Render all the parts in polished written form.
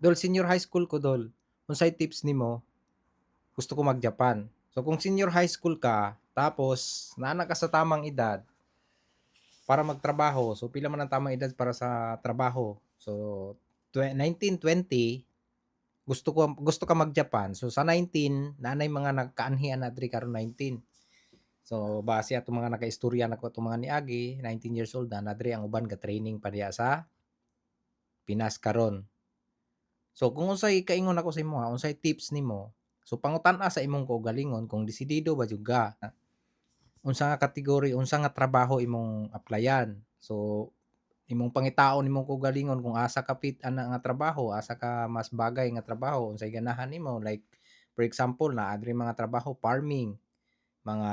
Dol, senior high school ko, dol. Unsay tips nimo? Gusto ko mag-Japan. So kung senior high school ka, tapos naa ka sa tamang edad para magtrabaho. So pila man ang tamang edad para sa trabaho? So 19, 20, gusto ka mag-Japan. So sa 19, naa nay mga nagkaanhian na diri karon 19. So base atong mga nakaistorya nako atong mga niagi, 19 years old na na diri ang uban ga-training pa diha sa Pinas karon. So kung unsay kaingon ako sa imo, unsay tips nimo? So pangutan-a sa imong kaugalingon kung desidido ba jud ka. Unsa nga category, unsa nga trabaho imong applyan. So imong pangitaon imong kaugalingon kung asa ka fit ana nga trabaho, asa ka mas bagay nga trabaho, unsay ganahan nimo. Like for example, naa diri mga trabaho farming, mga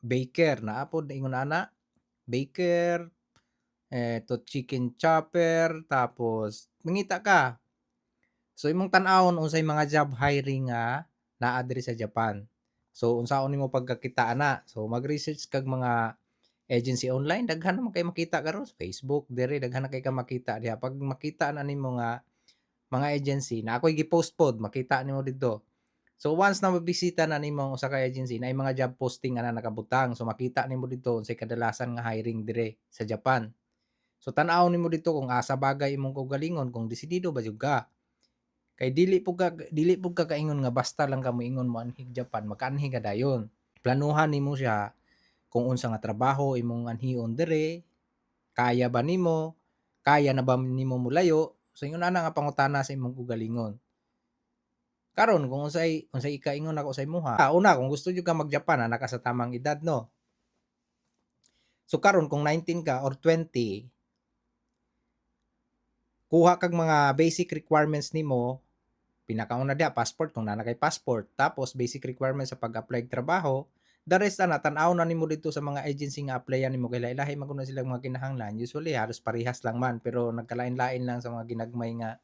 baker, naa pod ingon ana, baker, to chicken chopper, tapos mangita ka. So imong tan-awon unsay mga job hiring nga naa diri sa Japan. So unsaon nimo pagkakita ana? So mag-research kag mga agency online, daghan naman kay makita karon sa Facebook diri, daghan na kay ka makita diha. Pag makita na nimo nga mga agency na ako'y gi-post pod, makita nimo didto. So once na mabisita na nimo ang usa ka agency, naay mga job posting ana nakabutang. So makita nimo didto unsay kadalasan nga hiring dire sa Japan. So tan-awon nimo didto kung asa bagay imong kaugalingon, kung desidido ba jud ka. Kay dili pud ka kaingon nga basta lang ka moingon moanhig Japan, makaanhi ka dayon. Planuhan nimo siya kung unsa nga trabaho imong anhion diri, kaya ba nimo, kaya na ba nimo molayo. So ingon ana nga pangutana sa imong kaugalingon. Karon kung unsay ikaingon nako sa imuha, una kung gusto jud ka mag-Japan, naa ka sa tamang edad, no. So karon kung 19 ka or 20, kuha kag mga basic requirements nimo. Pinakauna diha, passport kung naa na kay passport, tapos basic requirements sa pag-apply og trabaho. The rest ana tan-aw na nimo didto sa mga agency nga applyan nimo kay lahi-lahi man kuno silang mga kinahanglan. Usually halos parehas lang man, pero nagkalain-lain lang sa mga ginagmay nga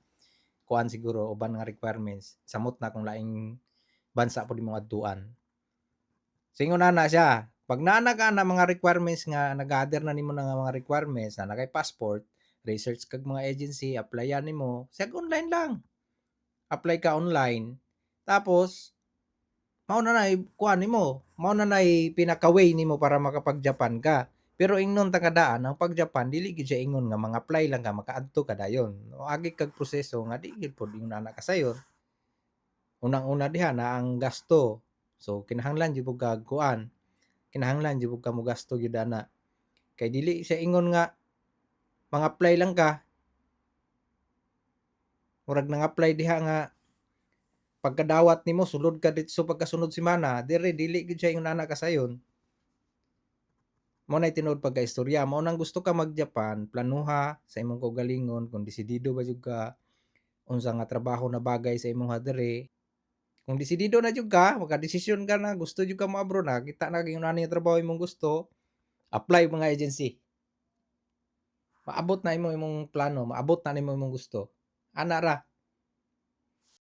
kuan siguro, uban nga requirements, samot na kung laing bansa pud imong adtuan. So ingon ana siya, pag naa na ka na mga requirements nga nag-gather na nimo na nga mga requirements, naa na kay passport, research kag mga agency, applyan nimo, siya online lang. Apply ka online, tapos mao na nay kuan nimo, mao na nay pinaka-way nimo para makapag-Japan ka. Pero ingnon ta kadaan, ang pag-Japan dili gyud siya ingon nga mang-apply lang ka makaadto ka dayon. Moagi kag proseso nga di gyud pod ingon ana kasayon. Unang-una diha naa ang gasto. So kinahanglan jud pud kag kuan, kinahanglan jud pud ka mogasto gyud ana. Kay dili siya ingon nga mang-apply lang ka. Murag nang-apply diha nga pagkadawat nimo sulod ka ditso pagkasunod semana, dire dili gyud siya ingon ana kasayon. Mao nay tinuod pagkaistorya. Mao nang gusto ka mag-Japan, planuha sa imong kaugalingon kung desidido ba jud ka, unsa nga trabaho na bagay sa imong diri. Kung desidido na jud ka, makadesisyon ka na gusto jud ka moabroad, nakakita na ingon ani nga trabaho imong gusto, apply mga agency. Maabot na imo imong plano, maabot na nimo imong gusto. Ana ra.